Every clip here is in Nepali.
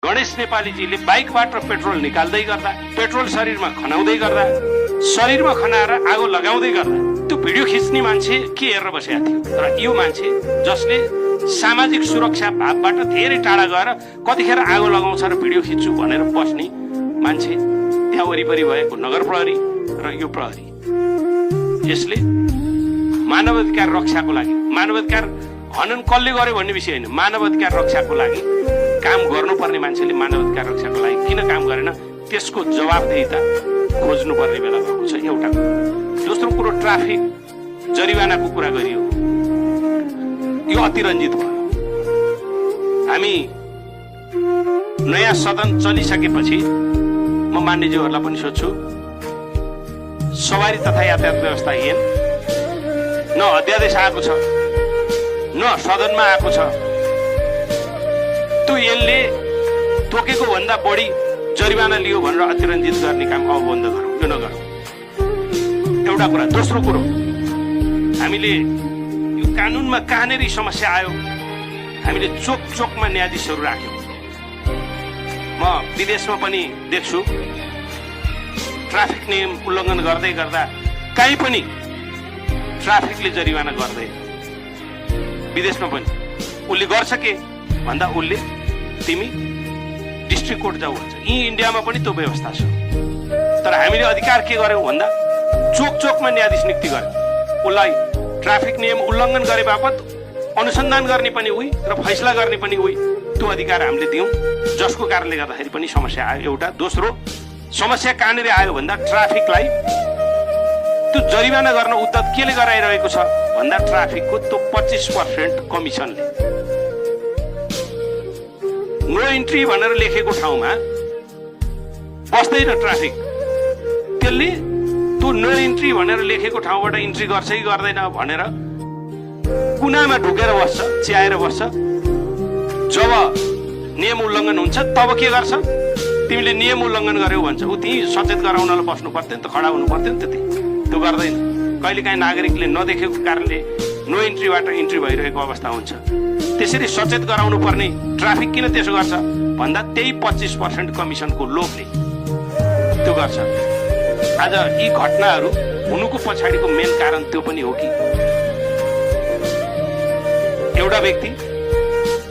गणेश नेपालीजीले बाइकबाट पेट्रोल निकाल्दै गर्दा, पेट्रोल शरीरमा खनाउँदै गर्दा, शरीरमा खनाएर आगो लगाउँदै गर्दा त्यो भिडियो खिच्ने मान्छे के हेरेर बसेका थियो। र यो मान्छे जसले सामाजिक सुरक्षा भावबाट धेरै टाढा गएर कतिखेर आगो लगाउँछ र भिडियो खिच्छु भनेर बस्ने मान्छे त्यहाँ वरिपरि भएको नगर प्रहरी र यो प्रहरी, यसले मानवाधिकार रक्षाको लागि, मानवाधिकार हनन कसले गर्यो भन्ने विषय होइन, मानवाधिकार रक्षाको लागि काम गर्नुपर्ने मान्छेले मानवाधिकार रक्षाको लागि किन काम गरेन त्यसको जवाबदेहिता खोज्नुपर्ने बेला भएको छ। एउटा दोस्रो कुरो, ट्राफिक जरिवानाको कुरा गरियो, यो अतिरञ्जित भयो। हामी नयाँ सदन चलिसकेपछि म मान्यज्यूहरूलाई पनि सोध्छु, सवारी तथा यातायात व्यवस्था ऐन न अध्यादेश आएको छ न सदनमा आएको छ, त्यो ऐनले तोकेको भन्दा बढी जरिवाना लियो भनेर अतिरञ्जित गर्ने काम अब बन्द गरौँ, यो नगरौँ। एउटा कुरा। दोस्रो कुरो, हामीले यो कानुनमा कहाँनेरि समस्या आयो, हामीले चोक चोकमा न्यायाधीशहरू राख्यौँ। म विदेशमा पनि देख्छु ट्राफिक नियम उल्लङ्घन गर्दै गर्दा कहीँ पनि ट्राफिकले जरिवाना गर्दैन। विदेशमा पनि उसले गर्छ के भन्दा उसले तिमी डिस्ट्रिक्ट कोर्ट जाऊ भन्छ। यी इन्डियामा पनि त्यो व्यवस्था छ। तर हामीले अधिकार के गर्यौँ भन्दा चोक चोकमा न्यायाधीश नियुक्ति गर्यौँ। उसलाई ट्राफिक नियम उल्लङ्घन गरे बापत अनुसन्धान गर्ने पनि उही र फैसला गर्ने पनि उही, त्यो अधिकार हामीले दियौँ, जसको कारणले गर्दाखेरि पनि समस्या आयो। एउटा। दोस्रो समस्या कहाँनिर आयो भन्दा ट्राफिकलाई त्यो जरिवाना गर्न उद्यत केले गराइरहेको छ भन्दा ट्राफिकको त्यो 25% कमिसनले। नो इन्ट्री भनेर लेखेको ठाउँमा बस्दैन ट्राफिक, त्यसले त्यो नो इन्ट्री भनेर लेखेको ठाउँबाट इन्ट्री गर्छ कि गर्दैन भनेर कुनामा ढुकेर बस्छ, च्याएर बस्छ। जब नियम उल्लङ्घन हुन्छ तब के गर्छ, तिमीले नियम उल्लङ्घन गर्यौ भन्छ, ऊ त्यहीँ सचेत गराउनलाई बस्नु पर्थ्यो नि त, खडा हुनु पर्थ्यो नि त्यति। त्यो गर्दैन। कहिलेकाहीँ नागरिकले नदेखेको कारणले नो इन्ट्रीबाट इन्ट्री भइरहेको अवस्था हुन्छ। त्यसरी सचेत गराउनु पर्ने ट्राफिक किन त्यसो गर्छ भन्दा त्यही 25% कमिसनको लोभले त्यो गर्छ। आज यी घटनाहरू हुनुको पछाडिको मेन कारण त्यो पनि हो कि एउटा व्यक्ति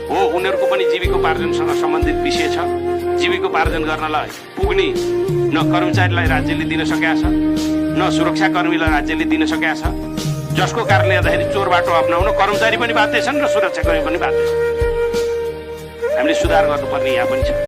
हो, उनीहरूको पनि जीविकोपार्जनसँग सम्बन्धित विषय छ। जीविकोपार्जन गर्नलाई पुग्ने न कर्मचारीलाई राज्यले दिन सकेका छ न सुरक्षाकर्मीलाई राज्यले दिन सकेका छ, जसको कारणले गर्दाखेरि चोर बाटो अप्नाउन कर्मचारी पनि बाध्य छन् र सुरक्षाकर्मी पनि बाध्य छन्। हामीले सुधार गर्नुपर्ने यहाँ पनि छ।